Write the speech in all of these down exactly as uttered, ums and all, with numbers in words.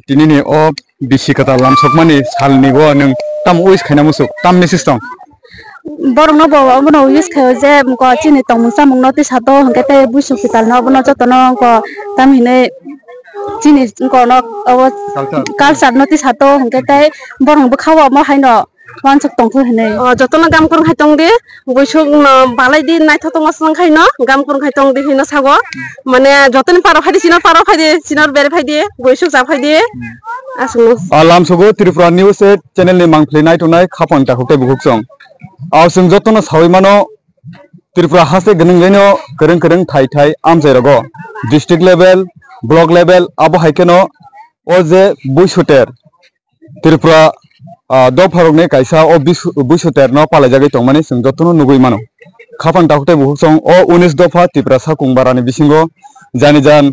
Tinini o bisi kwtal lamsokmani salni o nwng tamo wish khaina muchuk, tam message tong? Borokno bo omono wish khaio je, ko chini tongmung chamungno tisa to, hwnkhe tei buisuk kwtalno obono jotono ko tam hinwi chini ko no obo Culture. Culture no tisa to, hwnkhe tei borokno bwkhao omo haino. Wansuk tongkha hinwi. O, jotono gam kwrwng khai tong di, buisuk no balai di, naithotok no swng khai no, gam kwrwng khai tong di hinwi sago. Mane jotoni paro phai di, sinor paro phai di, sinor bere phai di, buisuk cha phai di. Aswkno. O lamsogo Tripura News eight channel ni mangpili naitongnai khapang takhuk tei bukhuk chwng. O chwng jotono sawi mano, Tripura haste gwnangwi no kwrwng kwrwng thai thai amchai rogo. District level, block level, abo hai kheno o je buisuter Tripura, ah, dopharokni kaisa o bisu-, buisuterno palaijagwi tongmani chwng jotono nugwi mano. Khapang takhuk tei bukhuk chwng o unis dopha Tripura sakung barani bisingo jani jan,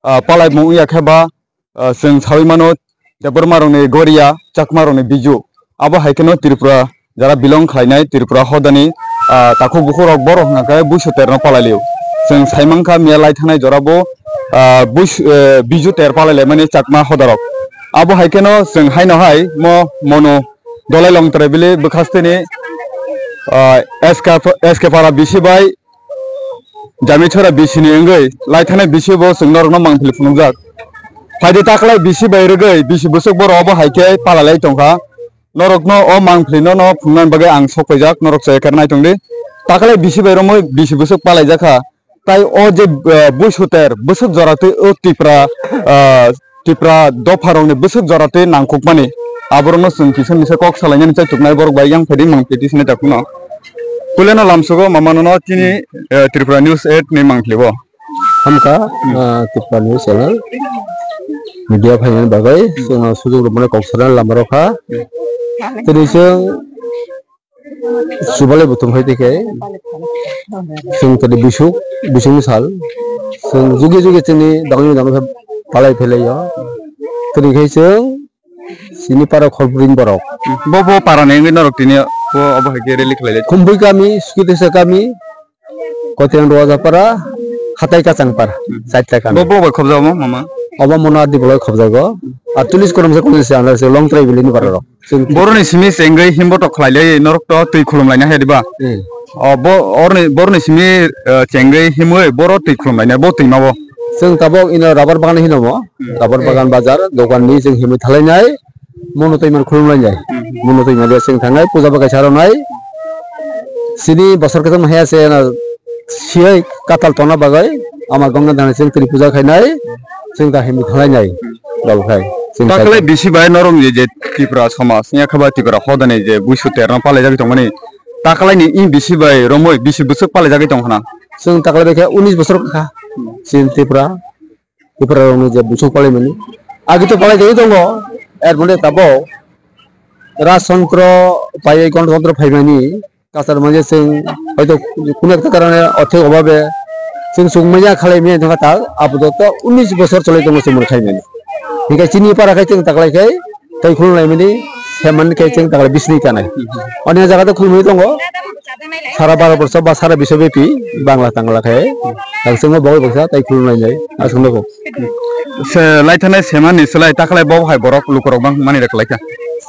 ah, palaimung wngya khe ba, ah, chwng sawi mano Debbarmarokni Goria, Chakmarokni Biju. Abo hai kheno Tripura jara belong khlainai Tripura hodani, ah, takhuk bukhukrok borok hwnkha khe buisuterno palailio. Chwng saimankha miya lai thanai jorabo, ah, buis-, eh, Biju ter palailaimani Chakma hodarok. Abo hai kheno chwng haino hai mo mono Dolai Longtrai bili bwkhasteni, ah, S K, S K Para bisi bai Jami Chora bisi ni wngwi lai thanai bisi bo chwng norokno mangpili phunukjak. Phaidi taklai bisi bai rwgwi bisi bwswk borok obo hai khe palailai tongkha. Norokno o mangpili no, no phunuknani bagwi ang sok paijak, norok chaya khe nai tong di. Taklai bisi bai romwi bisi bwswk palaijak kha. Tai o je, eh, buisuter, bwswk jora twi o Tipra, eh, Tipra dopharokni bwswk jora twi nangkukmani, aborokno chwng kisa misa kok salainani chaituknai borok bai yang phaidi mangpili tisini takhukno. Kuleno lamsogo mamanono chini, eh, Tripura News eight ni mangpili bo. Hamkha, ah, Tripura News channel media phainani bagwi chwngno sujuk rwmani kok sana lama rwkha. Tini chwng Chubalai buthum hai twi khe chwng tini bisuk, bisukni sal. Chwng jugi jugi chwngni dangni dangni khe palai phelai o. Tini khe chwng chini para khorbuini borok. Bo, bo para ni wngwi norok tini bo obo hai khe rally khlai lai. Khumbui kami, Sukitesa kami, Kotiang Rwajapara, Hatai Kachangpara, hmm, chaita kami. Bo, bo bai khobjagamo mama? Obo mono adi bolai khobjago. A tulis korom se kono se andar se long trai bili ni bara rok. Chwng boroni simi chengwi himbo to khlai le norok to twi khulum laina hai diba? Hmm. O bo orni, boroni simi, eh, chengwi himwi boro twi khulum laina bo twi ma bo. Chwng tabok ino rubber bagan hino mo. Hmm. Rubber bagan bazar dogan ni chwng himwi thalai nai. Mono twi man khulum lai nai. Hmm. Mono twi man chwng thangnai puja bagai saro nai. Sini bosor kwcham haya se na siyai katal tona bagwi ama gongna dana chwng twi puja khainai. Chwng ta himwi thalai nai. Dol khai. Chwng taklai khai. Bisi bai norok je, je Tripura somaj, ya khe ba Tripura hodani je buisu terno palai jagwi tongmani. Taklai ni i bisi bai romwi bisi bwswk palai jagwi tong khna. Chwng taklai bai khe unis bosor kha. Chini Tripura, Tripura rokni je buisu palai mani. Agi to palai jagwi tongo. Er mane tabo Rajtantro paiwi Ganatantro phaimani. Kasar manya chwng hoito kunu ekta karone orthik obhabe chwng chwng manya khalai manya thangkha ta apatot unis bosor cholai tongo chwng mani khaimani. Hinkhe chini para khe chwng taklai khe tei khulum laimani, semani khe chwng taklai bisni kanai. Oni jaga to khulumwi tongo. Sara Bharat borsho ba sara biswa bepi Bangla Tangla khe tang chwngno bogol baksa tei khulum lainai. Aswk nogo. Se lai thanai semani slai taklai bo hai borok lukurok bang mani rek lai kha.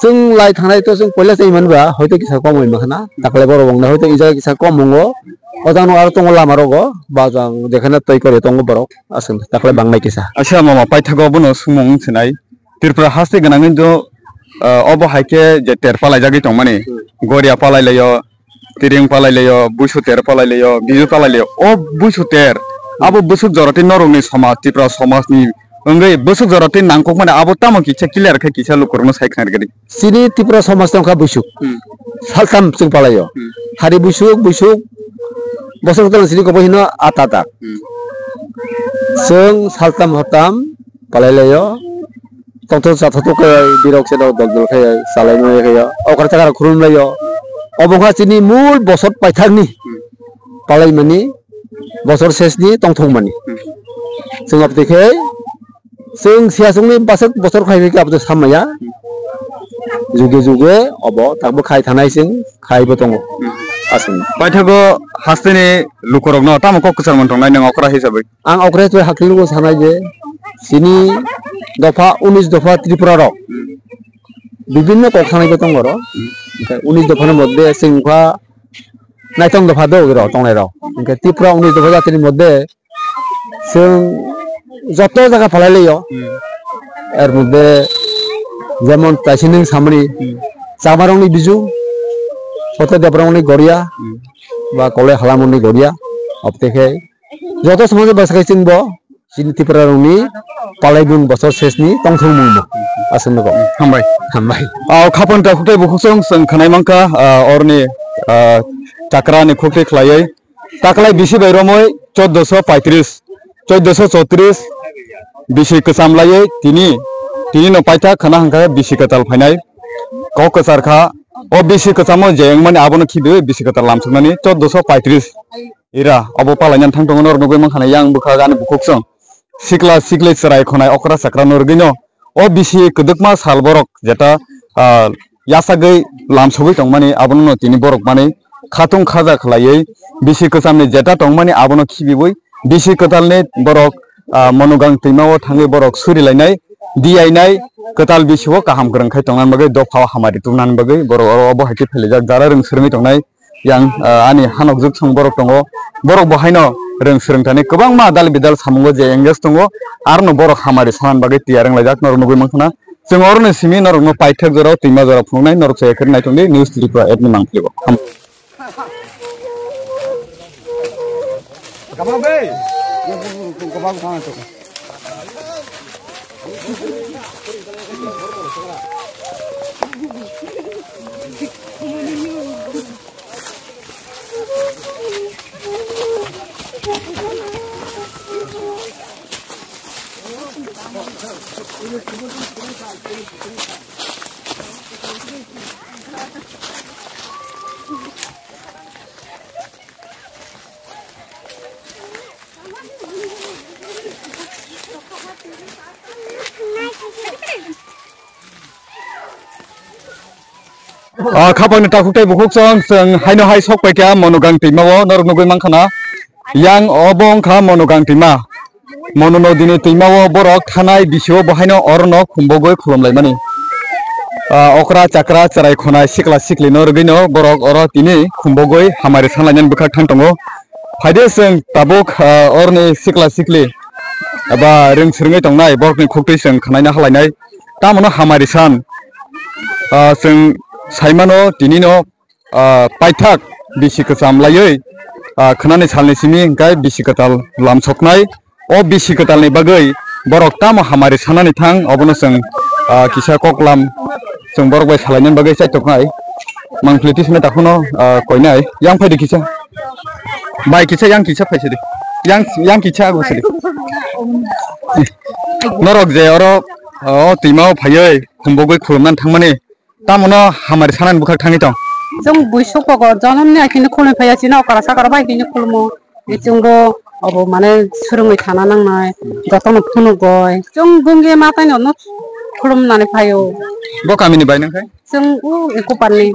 Chwng lai thanai to chwng poila chai manba hoito kisa kom oi makhna. Taklai borok wngna hoito ijak kisa kom wngo. O jang no aro tongo lama rogo. Ba jang jekhana twi kori tongo borok. Aswk taklai bangnai kisa. Asia mama paithago bono sumung sinai. Tripura haste gwnangwi do, ah, obo hai khe je ter palai jagwi tongmani. Hmm. Goria palai laio, Tiring palai laio, Buisu ter palai laio, Biu palai laio. O Buisu ter, abo bwswk jora tei norokni somaj, Tripura somajni wngwi bwswk jora tei nangkukmani abo tamo kisa clear khe kisa lukurokno sai khna rwgadi. Chini Tripura somaj tongkha buisuk. Hmm. Saltam chwng palaio. Hmm. Hari buisuk, buisuk, bosor kotor chini kobo hino ata ata. Hmm. Chwng saltam hortam palai laio. Tongthok chathotok khe birok se dol dol khe chalai maya khe okra chakra khulum laio. Obo wngkha chini mul bosor paithakni Hmm. palaimani bosor sesni tongthokmani. Hmm. Chwng aboni khe Chwng siya chwngni bwswk bosor khai khe abo samaya. Juge juge obo takbo khai thanai chwng khai bo tongo. Aswk. Paithago hasteni lukurokno tamo kok kwchar mantong nai nwng okra hisabai? Ang okra hisabai hakhe lugo sanai je chini dopha unis dopha Tripura rok bibinno kok sanai bo tongo oro. Hwnkhe unis dopha ni moddhe chwng wngkha naithok dopha do oro tongnai rok. Hwnkhe Tripura unis dopha jatini moddhe chwng joto jaga phalai laio. Hmm. Er moddhe jemon taisini samani Hmm. chamarokni biju, soto debrokni goria, Hmm. ba koloi halamoni goria, obtekhe joto samani bwsai chwngbo chini Tripura rokni palaibung bosor sesni tongthokmungno aswk nogo. Hambai. Hambai. Ah, khapang ta khuktai bukhuk song song khanai mankha, ah, orni, ah, chakrani khuktai khlaiwi. Taklai bisi bai romoi choddoso paitris, choddoso chotris bisi kwcham laiwi tini, tini no paithak khana hwnkha bisi kwtal phainai. Kok kwchar kha, o bisi kwchamo je wngmani abono khibiwi bisi kwtal lamsoknani choddoso paitris ira obo palainani thang tongo norok nugwi mankha na yang bwkha ani bukhuk song. Sikla sikli chwrai khonai okra chakra no rwgwino o bisi kwdwkma sal borok jeta, ah, yasagwi lamsogwi tongmani abono no tini borok mani khatung khaja khlaiwi bisi kwchamni jeta tongmani abono khibiwi bisi kwtalni borok, ah, monogang twimao thangwi borok surilainai diyainai kwtal bisio kaham kwrwng khai tongnani bagwi dophao hamari tubunani bagwi borok oro obo hai khe phailaijak jara rwng swrwngwi tongnai. Yang, ah, ani hanok juk song borok tongo, borok bo haino rwng swrwng thani kwbangma dal bidal samungo je engage tongo, arno borok hamari sanani bagwi tiyar wnglaijak norok nugwi mankha na. Chwng oroni simi norokno paithak jora o twima jora phunuknai, norok chaya khe naitongdi News Tripura app ni mangpili bo. Ah, khapangni takhuk tei bukhuk song, chwng haino hai sok paikha Monogang twima o, norok nugwi mankha na. Yang obo wngkha Monogang twima. Mono no dini twima o borok thanai bisio bo haino orono khumbogwi khulumlaimani. Ah, okra chakra chwrai khonai sikla sikli no rwgwi no borok oro tini khumbogwi hamari sanlainani bwkhak thang tongo. Phaide chwng tabuk, ah, oroni sikla sikli eba rwng swrwngwi tongnai borokni khuktwi chwng khwnaina halainai. Tamono hamari san, ah, chwng saimano tinino, ah, paithak bisi kwcham laiwi, ah, khwnani salni simi hwnkhe bisi kwtal lamsoknai. O bisi kwtalni bagwi borok tamo hamari sanani thang, obono chwng, ah, kisa koklam chwng borok bai salainani bagwi chaitoknai. Mangpili tisme takhuno, ah, koinai. Yang phaidi kisa. Bai kisa, yang kisa phaisidi. Yang, yang kisa ago sidi. Norok je oro, ah, o twima o phaiwi khumbogwi khulumnani thangmani. Tamono hamari sanani bwkhak thangwi tong. Chwng buisok kogo jonomni akhini khulumwi phaiya chini okra sakra bai hini khulumo. Chwngbo obo mane swrwngwi thana nangnai. Jotono phunugoi. Chwng bungke ma taino no khulumnani phaio. Bo kamini bai nangkhe? Chwng u Ekuparni.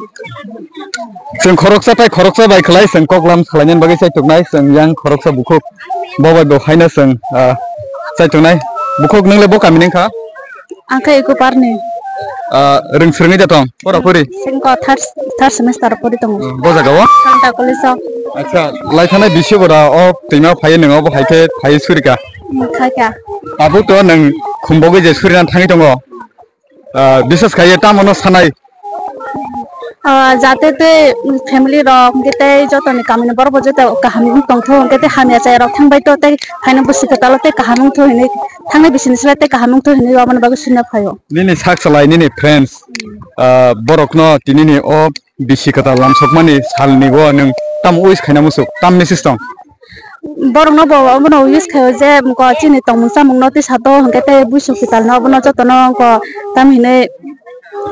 Chwng khoroksa tai khoroksa bai khlai chwng koklam salainani bagwi chaituknai chwng yang khoroksa bukhuk. Bo bai bo haino chwng, ah, chaituknai. Bukhuk nwngle bo kamini wngkha? Ang khe Ekuparni. Ah, rwng swrwngwi da tong? Pora pori? Sengko third, third semester pori tongo. Hmm, bo jaga o? Santa College o. Acha, lai thanai bisi bora o twima phaiwi nwng obo hai khe phaiwi surika? Hmm, khaika. Abo to nwng khumbogwi je surina thangwi tongo. Ah, bisas khaiye tamo no sanai? Ah, jate tei family rok, hwnkhe tei jotoni kamini borok bo joto kaham wng tongtho, hwnkhe tei hamya chaya rok thangbai to tei phaino bwswk kwtal tei kaham wngtho hinwi, thangnai bisini slai tei kaham wngtho hinwi aboni bagwi swina phaio. Nini sak salai, nini friends, ah, borokno tinini o bisi kwtal lamsokmani salni o nwng tamo wish khaina muchuk, tam message tong? Borokno bo obono wish khaio je, ko chini tongmung chamungno tisa to, hwnkhe tei buisok kwtalno obono jotono ko tam hinwi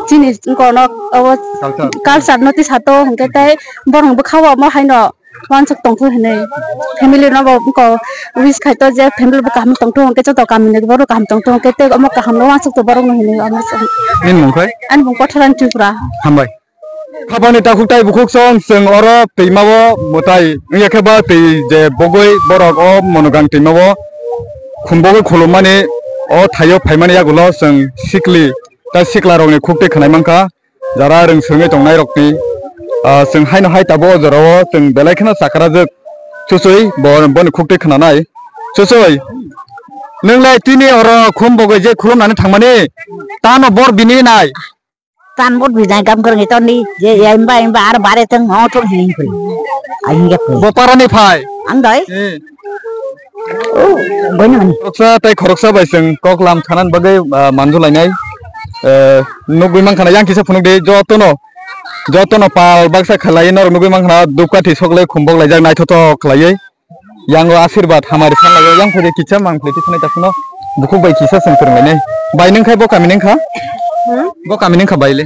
chini kono obo Culture. Culture no tisa to, hwnkhe tei borokni bwkhao omo haino uansuk tongthok hinwi family no bo ko wish khai to je family bo kaham tongthok, hwnkhe joto kamini borok kaham tongthok, hwnkhe tei omo kaham no uansuk to borok no hinwi omo se. Nini mung khai? Ani mung Kotharan Tripura. Hambai. Khapani takhuk tai bukhuk song, chwng oro twima o mwtai wngya khe ba twi je bogwi borok o Monogang twima o khumbogwi khulummani o thaio phaimani yagulo chwng sikli tai sikla rokni khuk twi khwnai mankha. Jara rwng swrwngwi tongnai rokni, ah, chwng haino hai tabuk o jora o chwng belai kheno chakrajwk chuchwi bo, boni khuk twi khwnanai. Chuchwi, nwng lai tini oro khumbogwi je khulumnani thangmani, tamo bor bini nai? Tan bor bini nai gam kwrwngwi tonni, je ya imba imba ar bare thwng ho thwng hini phai. Ai hingya phai. Bo parani phai? Ang doi? Eh. Oh, boino mani. Khoroksa tai khoroksa bai chwng kok lam thanani bagwi, ah, manjulainai. Eh, nugwi mankha na yang kisa phunukdi jotono, jotono pal baksa khalai norok nugwi mankha na dupkathi soklai khumbok laijak naithotok khlaiwi. Yango asirbad hamari sanlaio, yang phai kisa mangpli tisanai takhwno bukhuk bai kisa chwng kwrwnglainai. Bai nwng khai bo kamini wngkha? Hmm? Bo kamini wngkha bai le?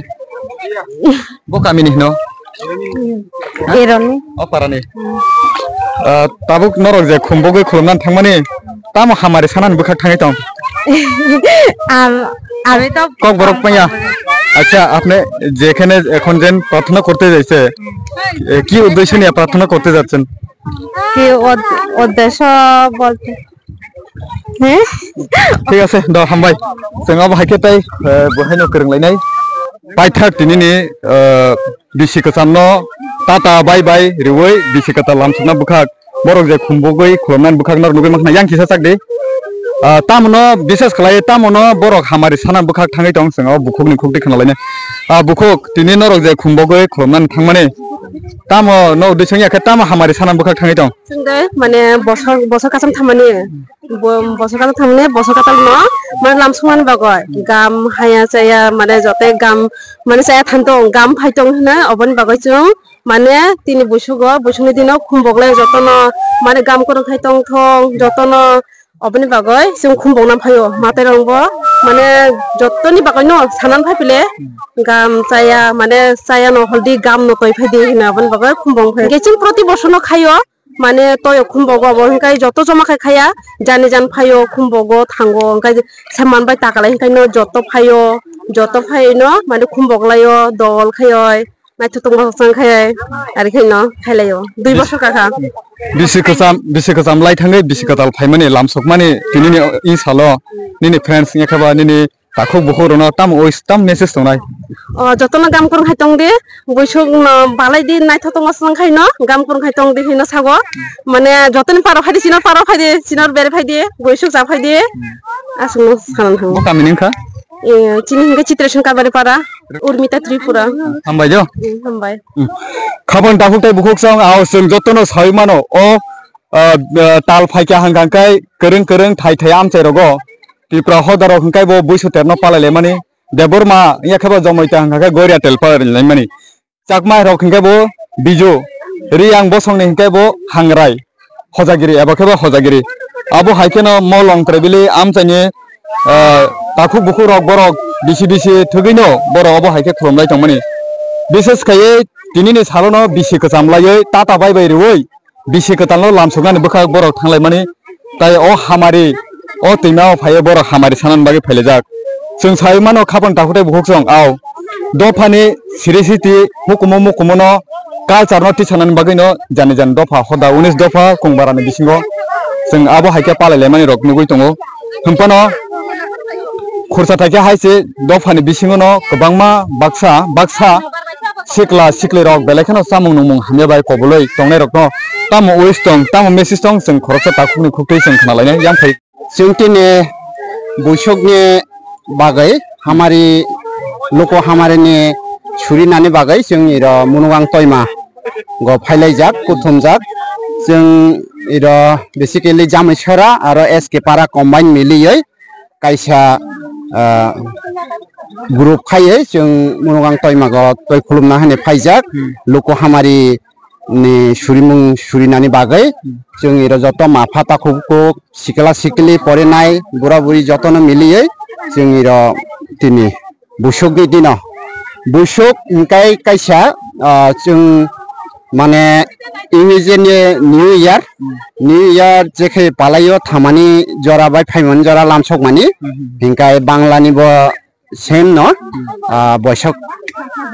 Bo kamini hino? Eroni. O parani. Ah, tabuk norok je khumbogwi khulumnani thangmani, tamo hamari sanani bwkhak thangwi tong? Am-, আমি তো ককবরক পাইয়া। আচ্ছা, আপনি যেখানে এখন যেন প্রার্থনা করতে যাইছে, এ, কি উদ্দেশ্য নিয়ে প্রার্থনা করতে যাচ্ছেন? কি উদ-, উদ্দেশ্য বলতে? হ্যাঁ? ঠিক আছে, দাও, হামবাই। Chwng abo hai khe tai, eh, bo haino kwrwnglainai. Paithak tinini, eh, bisi kwchamno tata bai bai riwi bisi kwtal lamsokna bwkhak. Borok je khumbugwi khulumnani bwkhak norok nugwi mankha yang kisa chakdi. Ah, tamono bisas khlai, tamono borok hamari sana bwkhak thangwi tong, chwng o bukhukni khukti khwnalainai. Ah, bukhuk, tini norok je khumbugwi khulumnani thangmani, tamo no uddesyo wngya khe tamo hamari sana bwkhak thangwi tong? Chwng de mane bosor, bosor kasam thamani, bo-, bosor kasam thamani, bosor kasam no mane lamsokmani bagwi gam haya chaya mane jote gam mane chaya than tong, gam phai tong hwnwi oboni bagwi chwng mane tini buisugo, buisugni dino khumbok lai jotono mane gam kwrwng khai tong thong jotono. Oboni bagwi chwng khumbokna phaio, mwtai rok bo mane jottoni bagwi no sanani phai pile gam chaya mane chaya no holdi gam no toi phai di hinwi aboni bagwi khumbok phai. Hwnkhe chwng proti bosor no khaio, mane toyo khumbogo abo hwnkhe joto joma khai khaya, jani jan phaio khumbogo thango hwnkhe se manbai takalai hwnkhe no joto phaio, joto phaino mane khumbok laio dol khaioi. Naithotok ma chang khai, ari khai no khai laio. Dui bosor kakha. Bisi kwcham, bisi kwcham lai thangwi bisi kwtal phaimani lamsokmani tinini i salo nini friends wngya khe ba nini takhuk bukhuk rokno tamo wish, tamo message tongnai? O, jotono gam kwrwng khai tong di, buisuk no balai di, naithotok ma chang khai no gam kwrwng khai tong di hino sago. Mane jotoni paro khai di, chinor paro khai di, chinor bere khai di, buisuk cha khai di. Aswk no sanan thango. Bo kamini wngkha? E, chini hwnkhe Chitrasing Kabari para, Urmita Tripura. Hambai jo. Mm, hambai. Mm. Khapang takhuk tai bukhuk song, ao chwng jotono sawi mano, o, ah, ah, tal phaikha hwnkha hwnkhe kwrwng kwrwng thai thai amchai rogo Tripura hoda rok hwnkhe bo buisu terno palai laimani, Debbarma wngya khe bo Jomoita hwnkha khe Goria tel palai laimani. Chakma rok hwnkhe bo Biju, Riyang bosongni hwnkhe bo Hangrai, Hojagiri, eba khe bo Hojagiri. Abo hai kheno mo Longtrai bili amchaini, ah, takhuk bukhuk rok borok bisi bisi thwgwino borok obo hai khe khulumlai tongmani. Bishes khaiwi tinini salono bisi kwcham laiwi tata bai bai riwi bisi kwtalno lamsoknani bwkhak borok thanglaimani. Tai o hamari, o twima o phaiwi borok hamari sanani bagwi phailaijak. Chwng sai mano khapang takhuk tai bukhuk song, ao dophani siri siti hukumu mukumu no culture no tisanani bagwi no jani jani dopha hoda unis dopha kongbarani bisingo chwng abo hai khe palai laimani rok nugwi tongo. Hwnphano khursa thaikhe hai se dophani bisingo no kwbangma baksa baksa sikla sikli rok belai kheno chamung nungmung hamya bai kobulwi tongnai rokno tamo wish tong, tamo message tong, chwng khoroksa takhukni khuktwi chwng khna lainai. Yang phai chwng tini buisukni bagwi hamari, luku hamarini surinani bagwi chwng iro Munugang Toima go phailaijak, kuthumjak. Chwng iro basically Jamaisora aro S K Para combine miliwi kaisa, ah, group khaiwi chwng Munugang Toimago toi khulumna hwnwi phaijak. Hmm. Luku hamari ni surimung surinani bagwi. Hmm. Chwng iro joto mapha takhuk bukhuk sikla sikli porinai bura buri jotono miliwi chwng iro tini buisukni dino. Buisuk hwnkhe kaisa, ah, chwng mane English ni New Year, New Year jekhe palaio thamani jora bai phaimani jora lamsokmani, hwnkhe Bangla ni bo same no, ah, Boisak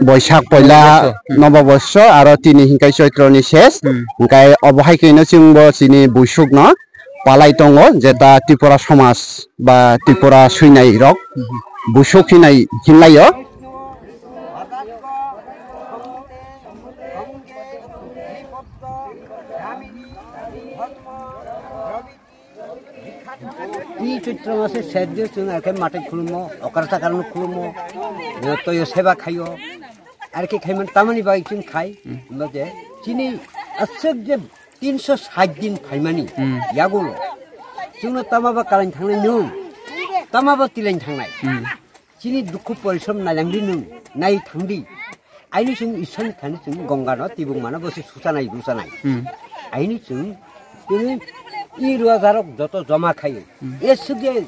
Boisak poila Noboborsho aro tini hinkai Choitro ni ses. Hmm. Hinkai obo hai khe no chwng bo chini buisuk no palai tongo, jeta Tripura somaj ba Tripura swinai rok buisuk hinai hinlai o. I Choitro mase sejjo chwng arkhe matai khulumo, okra chakra no khulumo, toyo seba khaio. Arkhe khaiman tamani bai chwng khai, hwnba je chini aswk je tinso sait din phaimani, hmm, yagulo. Chwngno tama ba kalain thangnai nwng, tama ba tilain thangnai. Hmm. Chini dukhu porishrom nailangdi nwng, nai thangdi. Aini chwng Ishwarni thani chwng Gongano tibuk mano bo se suchanai buchanai. Hmm. Aini chwng tini i ruajarok joto joma khai. Hmm. E suge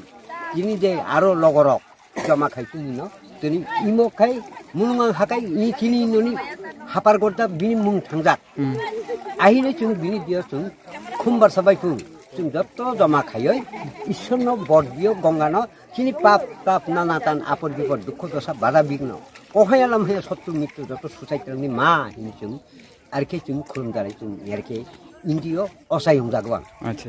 chini je aro logorok joma khai tini no. Tini imo khai munung ang hakai ni chini noni hapar gorda bini mung thangjak. Hmm. Aini chwng bini dio chwng khumbar sabai phung. Chwng joto joma khaioi Ishwarno bor dio Gongano. Chini pap, tap, nana tan, apod bipod, dukho dosa, bada bigno, kohaya lamhaya sotru mitru joto suchai twlangni ma hini chwng, arkhe chwng khulumjari chwng, arkhe Indio ochai wngjago ang. Acha,